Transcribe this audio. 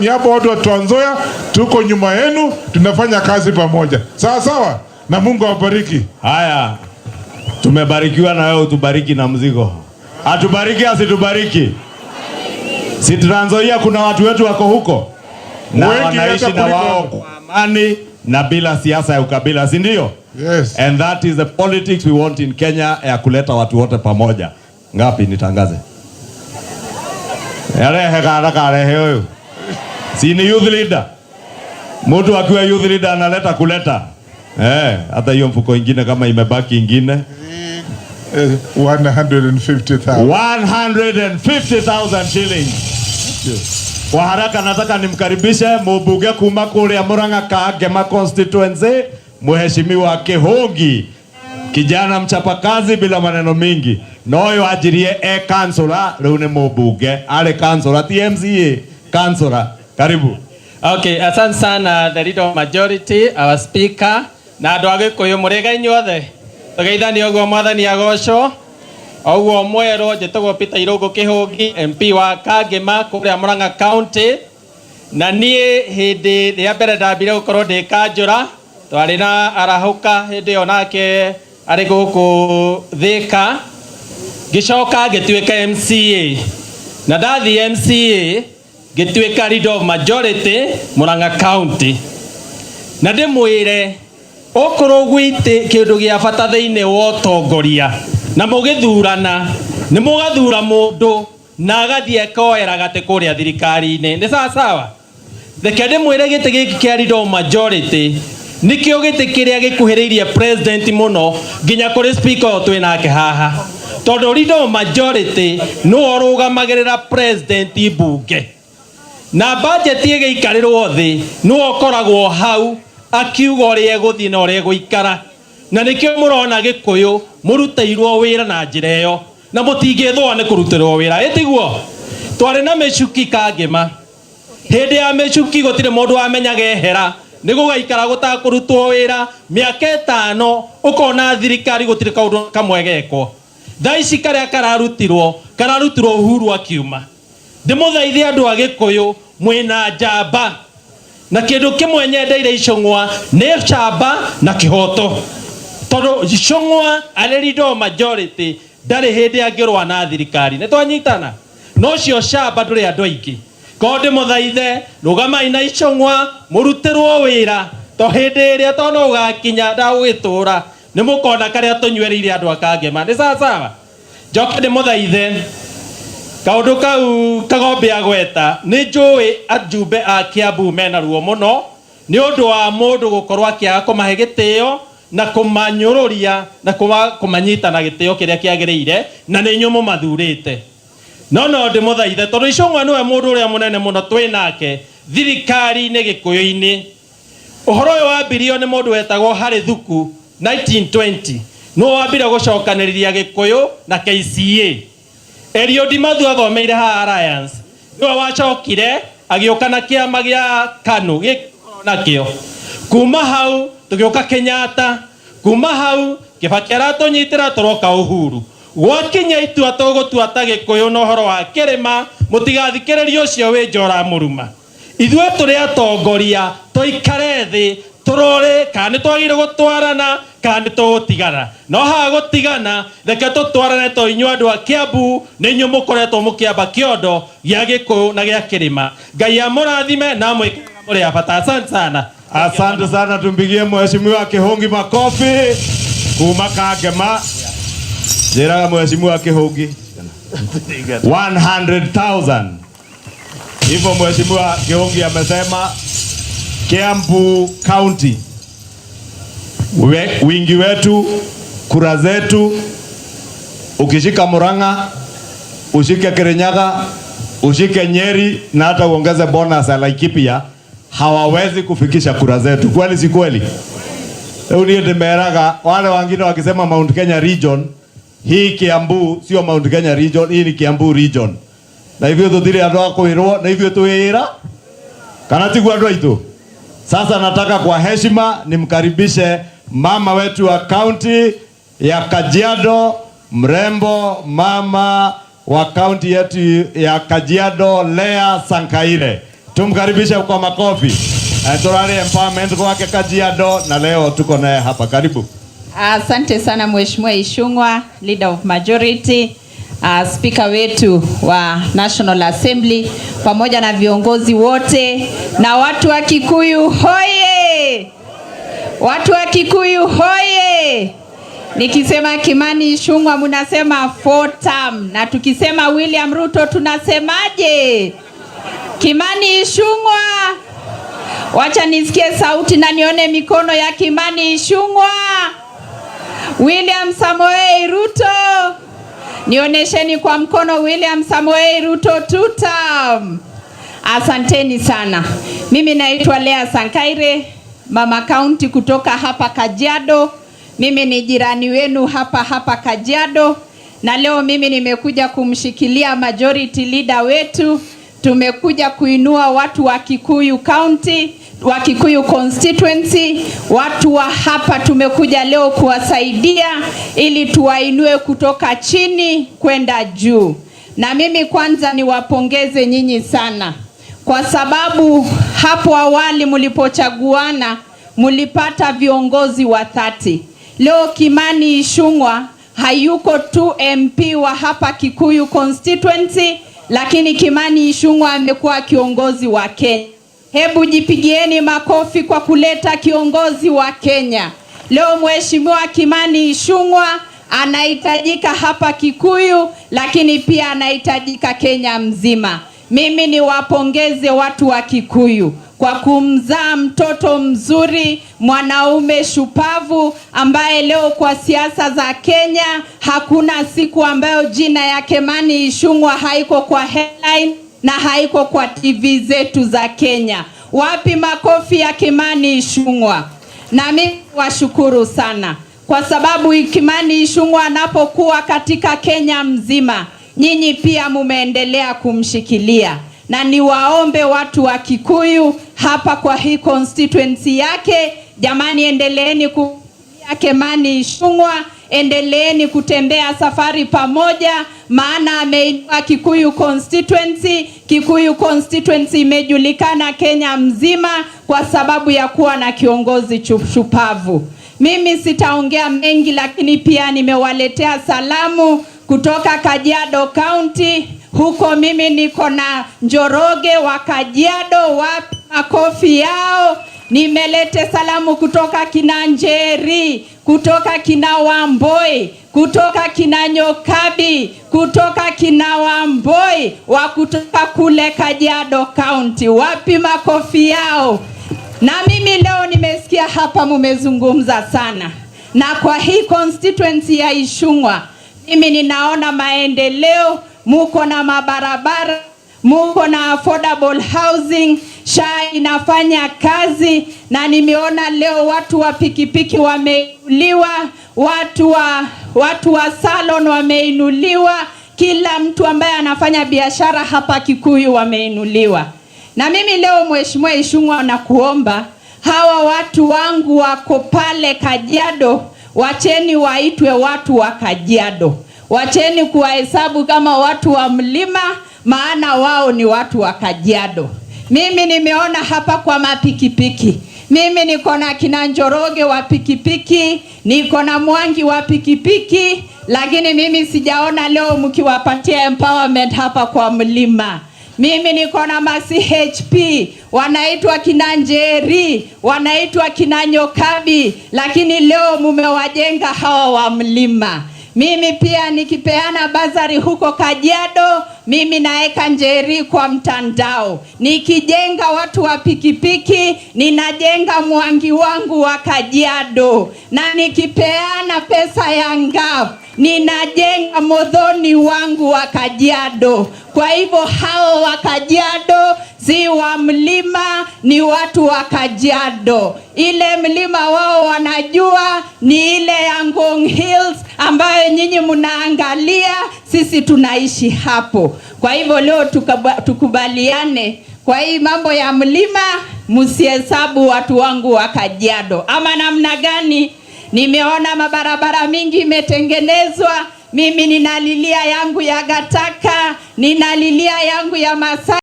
Niaba watu wa Trans Nzoia, tuko nyuma yenu, tunafanya kazi pamoja, sawa sawa, na Mungu awabariki. Haya, tumebarikiwa na wewe, utubariki na mzigo. Atubariki asitubariki? Si Trans Nzoia kuna watu wetu wako huko na Wengi wanaishi hata na kuliko wao kwa amani na bila siasa ya ukabila, si ndio? Yes. And that is the politics we want in Kenya, ya kuleta watu wote pamoja. Ngapi nitangaze? Yarehe kana karehe huyu. Si ni youth leader? Mtu akiwa youth leader analeta kuleta. Eh, hata hiyo mfuko ingine kama imebaki ingine. 150,000. 150,000 shillings. Kwa haraka nataka nimkaribishe mubunge kuma kuria Murang'a Kangema constituency, Mheshimiwa Kihungi, kijana mchapakazi bila maneno mingi. No anjirie e councillor, riu ni mubunge, ari councillor ti MCA, councillor. Karibu. Okay, asante sana, the leader of majority, our speaker, na andũ a Gĩkũyũ mũrĩga inyuothe. Tũgeithanie ũguo Mwathani agocwo. Ũguo mwerwo njĩtagwo Peter Irũngũ Kĩhũngi, MP wa Kangema kũrĩa Murang'a County. Na niĩ hĩndĩ rĩa mbere ndambire gũkorwo ndĩ kanjũra, twarĩ na arahũka hĩndĩ ĩyo nake arĩ gũkũ Thĩka. Ngĩcoka ngĩtuĩka MCA. Na ndathiĩ MCA ngĩtuĩka leader of majority Murang'a County. Na ndĩmwĩre okorwo gwĩte kĩndũ gĩa bata thĩinĩ wa ũtongoria na mũgĩthurana nĩ mũgathura mũndũ na agathiĩ akoera gatĩ kũrĩa thirikari-inĩ, nĩ sawa sawa. Reke ndĩmwĩre, gĩtĩ gĩkĩ kĩa leader of majority nĩkĩo gĩtĩ kĩrĩa gĩkuhĩrĩirie president mũno nginya kũrĩ speaker ũyũ twĩ nake haha, tondũ leader of majority nĩwe ũrũgamagĩrĩra president mbunge na budget ĩgĩikarĩrwo thĩ, nĩwe ũkoragwo hau akiuga ũrĩa ĩgũthiĩ na ũrĩa ĩgũikara. Na nĩkĩo mũrona Gĩkũyũ mũrutĩirwo wĩra na njĩra ĩyo na mũtingĩthũa nĩ kũrutĩrwo wĩra, ĩtiguo twarĩ na mĩcuki Kangema. Hĩndĩ ya mĩcuki gũtirĩ mũndũ wamenyaga ehera nĩ gũgaikara gũtakũrutwo wĩra mĩaka 5, ũkona thirikari gũtirĩ kaũndũ kamwe gekwo. Thaa ici karĩa kararutirwo kararutirwo Uhuru akiuma. Ndĩmũthaithe andũ a Gĩkũyũ, mwĩna njamba na kĩndũ kĩmwe nyendeire Icũng'wa nĩ camba na kĩhoto, tondũ Icũng'wa arĩ leader of majority ndarĩ hĩndĩ angĩrũa na thirikari. Nĩ twanyitana no ũcio camba ndũrĩ andũ aingĩ ko. Ndĩmũthaithe, rũgamai na Icũng'wa mũrutĩrwo wĩra, to hĩndĩ ĩrĩa to no ũgakinya ndagũgĩtũra nĩ mũkona karĩa tũnyuĩrĩire andũ a Kangema. Nĩ sawa sawa. Njoke ndĩmũthaithe kaũndũ kau Kagombe agweta, nĩ njũĩ ajumbe a Kiambu mena ruo mũno nĩ ũndũ wa mũndũ gũkorwo akĩaga kũmahe gĩtĩo na kũmanyũrũria na kũmanyita na gĩtĩo kĩrĩa kĩagĩrĩire, na nĩ inyuĩ mũmathurĩte. No no ndĩmũthaithe, tondũ Icũng'wa nĩwe mũndũ ũrĩa mũnene mũno twĩ nake thirikari-inĩ Gĩkũyũ-inĩ. Ũhoro ũyũ wambirio nĩ mũndũ wetagwo Harĩ Thuku 1920, nĩwe wambire gũcokanĩrĩria Gĩkũyũ na KCA. Eliud Mathu athomeire haha Alliance, nĩwe wacokire agĩũka na kĩama gĩa KANU gĩkĩ nakĩo. Kuma hau tũgĩũka Kenyatta, kuma hau Kibaki aratũnyitĩra, tũroka Uhuru. Gwakinya itua tũgũtua ta Gĩkũyũ na ũhoro wa kĩrĩma, mũtigathikĩrĩrie ũcio wĩ njora mũruma. Ithuĩ tũrĩ atongoria, tũikare thĩ tũrore kana nĩ twagĩrĩire gũtwarana kana nĩ tũgũtigana. No haha gũtigana, reke tũtwarane to inyuĩ andũ a Kiambu nĩ inyuĩ mũkoretwo mũkĩamba kĩondo gĩa Gĩkũyũ na gĩa kĩrĩma. Ngai amũrathime na amwĩke mũrĩ a bata. Asante sana. Asante sana, tumpigie Mheshimiwa Kihungi makofi kuma Kangema. Njĩraga Mheshimiwa Kihungi 100,000. Hivyo Mheshimiwa Kihungi amesema Kiambu County wingi wetu, kura zetu, ukishika Murang'a, ushike Kirinyaga, ushike Nyeri na hata uongeze bonus ya Laikipia, hawawezi kufikisha kura zetu. Kweli si kweli? Rĩu niĩ ndĩmeraga wale wengine wakisema Mount Kenya region, hii Kiambu sio Mount Kenya region, hii ni Kiambu region. Na ithuĩ tũtirĩ andũ a kwĩrwo, na ithuĩ twĩra kana tiguo andũ aitũ? Sasa nataka kwa heshima nimkaribishe mama wetu wa kaunti ya Kajiado, mrembo mama wa kaunti yetu ya Kajiado, Lea Sankaire. Tumkaribishe kwa makofi. Turari empowerment kwake Kajiado na leo tuko naye hapa. Karibu. Asante sana Mheshimiwa Ichung'wah, Leader of Majority, Speaker wetu wa National Assembly pamoja na viongozi wote na watu wa Kikuyu hoye! Watu wa Kikuyu hoye! Nikisema Kimani Ichung'wah munasema four term, na tukisema William Ruto tunasemaje? Kimani Ichung'wah, wacha nisikie sauti na nione mikono ya Kimani Ichung'wah. William Samoei Ruto, nionesheni kwa mkono William Samoei Ruto two term. Asanteni sana. Mimi naitwa Lea Sankaire, mama county kutoka hapa Kajiado. Mimi ni jirani wenu hapa hapa Kajiado, na leo mimi nimekuja kumshikilia majority leader wetu. Tumekuja kuinua watu wa Kikuyu County, wa Kikuyu constituency, watu wa hapa tumekuja leo kuwasaidia ili tuwainue kutoka chini kwenda juu. Na mimi kwanza niwapongeze nyinyi sana kwa sababu hapo awali mlipochaguana mlipata viongozi wa dhati. Leo Kimani Ichung'wah hayuko tu MP wa hapa Kikuyu constituency, lakini Kimani Ichung'wah amekuwa kiongozi wa Kenya. Hebu jipigieni makofi kwa kuleta kiongozi wa Kenya. Leo Mheshimiwa Kimani Ichung'wah anahitajika hapa Kikuyu, lakini pia anahitajika Kenya mzima. Mimi niwapongeze watu wa Kikuyu kwa kumzaa mtoto mzuri, mwanaume shupavu ambaye leo kwa siasa za Kenya hakuna siku ambayo jina ya Kimani Ichung'wah haiko kwa headline na haiko kwa TV zetu za Kenya. Wapi makofi ya Kimani Ichung'wah? Na mimi washukuru sana kwa sababu Kimani Ichung'wah anapokuwa katika Kenya mzima, nyinyi pia mumeendelea kumshikilia, na niwaombe watu wa Kikuyu hapa kwa hii constituency yake, jamani, endeleeni ku Kimani Ichung'wah, endeleeni kutembea safari pamoja, maana ameinua Kikuyu constituency. Kikuyu constituency imejulikana Kenya mzima kwa sababu ya kuwa na kiongozi shupavu. Mimi sitaongea mengi, lakini pia nimewaletea salamu kutoka Kajiado County. Huko mimi niko na Njoroge wa Kajiado, wapi makofi yao? Nimelete salamu kutoka kina Njeri, kutoka kina Wamboi, kutoka kina Nyokabi, kutoka kina Wamboi wa kutoka kule Kajiado County. Wapi makofi yao? Na mimi leo nimesikia hapa mumezungumza sana, na kwa hii constituency ya Ichung'wah mimi ninaona maendeleo, muko na mabarabara, muko na affordable housing, SHA inafanya kazi, na nimeona leo watu wa pikipiki wameinuliwa, watu wa salon wameinuliwa, kila mtu ambaye anafanya biashara hapa Kikuyu wameinuliwa. Na mimi leo Mheshimiwa Ichung'wah, nakuomba hawa watu wangu wako pale Kajiado, wacheni waitwe watu wa Kajiado, wacheni kuwahesabu kama watu wa mlima, maana wao ni watu wa Kajiado. Mimi nimeona hapa kwa mapikipiki, mimi niko na kina Njoroge wa pikipiki, niko na Mwangi wa pikipiki, lakini mimi sijaona leo mkiwapatia empowerment hapa kwa mlima. Mimi niko na ma CHP wanaitwa kina Njeri, wanaitwa kina Nyokabi, lakini leo mumewajenga hawa wa mlima. Mimi pia nikipeana bursary huko Kajiado, mimi naeka Njeri kwa mtandao. Nikijenga watu wa pikipiki, ninajenga Mwangi wangu wa Kajiado, na nikipeana pesa ya NGAAF ninajenga Muthoni wangu wa Kajiado. Kwa hivyo hao wa Kajiado si wa mlima, ni watu wa Kajiado. Ile mlima wao wanajua ni ile ya Ngong Hills ambayo nyinyi mnaangalia, sisi tunaishi hapo. Kwa hivyo leo tukubaliane kwa hii mambo ya mlima, msihesabu watu wangu wa Kajiado, ama namna gani? Nimeona mabarabara mingi imetengenezwa. Mimi ninalilia yangu ya Gataka, ninalilia yangu ya Masai.